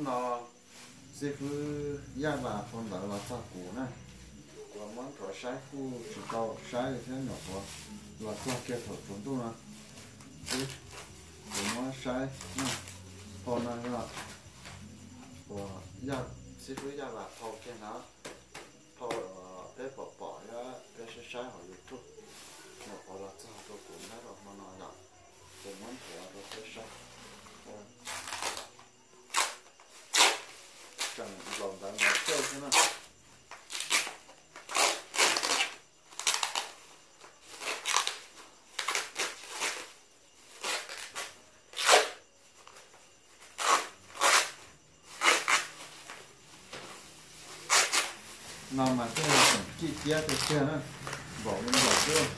No xib fwb Yaj Vas phau ntawv los txog kuv na, kuv muab nthuav saib kuj tsis tau saib li thiab, nyuam qhuav los txog kiag thaum tsaus ntuj no xwb. Kuv muab saib, phau no yog uas xib fwb Yaj Vas phau kiag no, phau peb pom pom thiab peb saib saib hauv YouTube, nyuam qhuav los txog rau kuv nyob rau hmo no yom, kuv muab nthuav rau peb saib. Tseem nplaum ntawv ntawv xwb na. No mas thiaj tseem cim ciab tiag tiag na, npaum li npaum xwb.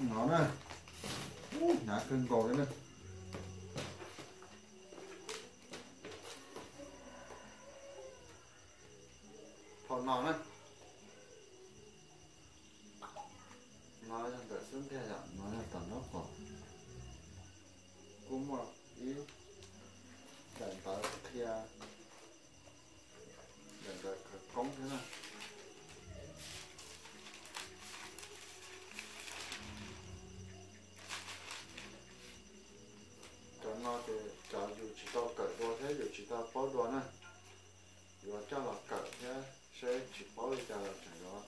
No na, hnyav kawg nkaus li na. Phau no na, no yog ntawm xub ntiag yom, no yog tom nraub qaum. Kuj muaj ib daim ntawv qhia, daim ntawv khawv koob thiab na. Cov no ces cov yus tsis tau kawm dua thiab yus tsis tau paub dua na, yuav coj los kawm thiab seb tsis paub li cas los tseem yuav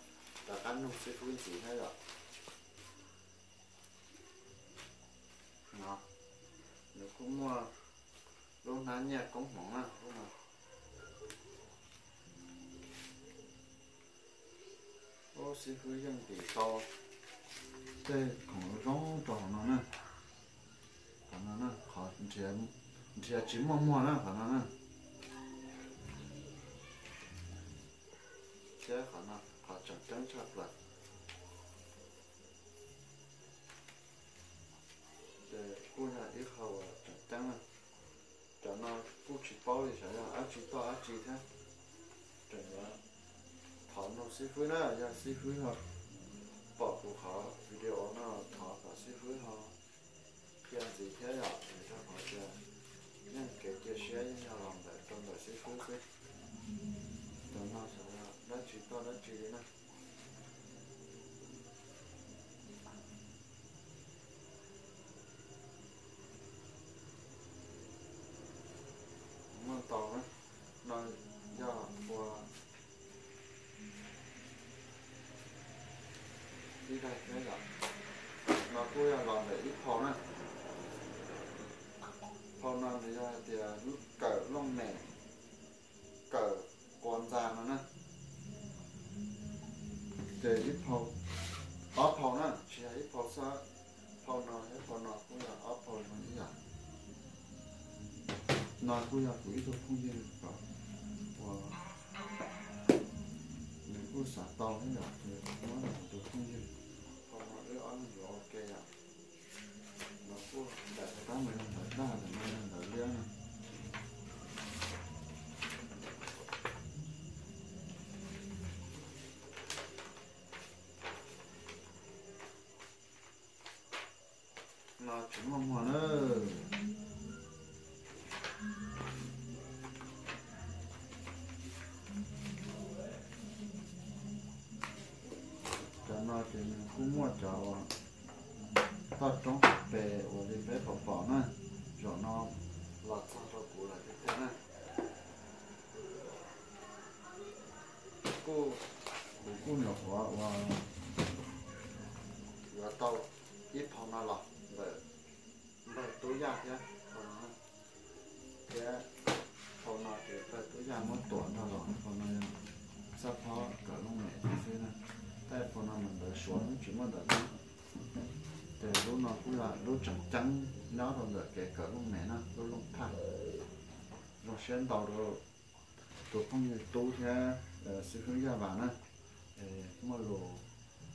rov qab nug xib fwb ntxiv thiab yom. No, nws kuj muaj lub hnab nyiaj koob hmoov na, lub no. Ub, xib fwb yeej ntim tau tej khoom zoo rau hauv no na. Qhov no na, qhov nrhiav tsis muaj muag na qhov no na. Thiab qhov no qhov tseem ceeb tshaj plaws. Ces kuj yog ib qho uas tseem ceeb na. Cov no kuj tsis paub li xyov yog dab tsi toj dab tsi thiab. Tseem yuav thov nug xib fwb na, yog xib fwb ho pom kuv qhov video no thov kom xib fwb ho qhia ntxiv thiab yom, vim rau qhov tias yeej kev cia siab yeej yog los ntawm rau ntawm xib fwb xwb. Cov no xyov yog dab tsi toj dab tsi li na. Muaj ntau na, no yog ua ib daim thiab yom. No kuj yog los ntawm ib phau na. Phau no nws yog hais tias kawm looj mem, kawm qua ntxa no na. Ces ib phau, ob phau na, tsis yog ib phau xwb. Phau no thiab phau no kuj yog ob phau no ib yam. No kuj yog kuv ib tug phooj ywg kom ua, nws kuj xav tau thiab yom, ces muab rau kuv tus phooj ywg. Phau no wb ob leeg yuav ua ke yom. No kuj daim tab mas yog ntawv daj, ntawm no yog ntawv liab no. No tsis muaj muag na. Cov no ces nws kuj muaj cov uas toj roob hauv pes uas li peb pom pom na, zaum no los txog rau kuv lawm tiag tiag na. Kuj, kuv kuj nyuam qhuav uas yuav tau ib phau no los ntawm npawg Tub Yaj thiab, thiab phau no ces npawg Tub Yaj muab tuam nrog los, phau no yog xab phob kawm looj mem xwb na. Tej phau no mas ntawv Suav, tsis muaj ntawv Hmoob. Ces lub no kuj yog lub tseem ceeb nyob rau ntawm kev kawm looj mem na, lub looj thaj. Zoo siab ntau rau tus phooj ywg Tub thiab xib fwb Yaj Vas na. Muaj lus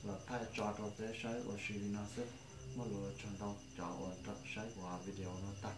los thaij tso rau peb saib ua si li no xwb. Muaj lus tsaug ntau cov uas saib kuv video no tag.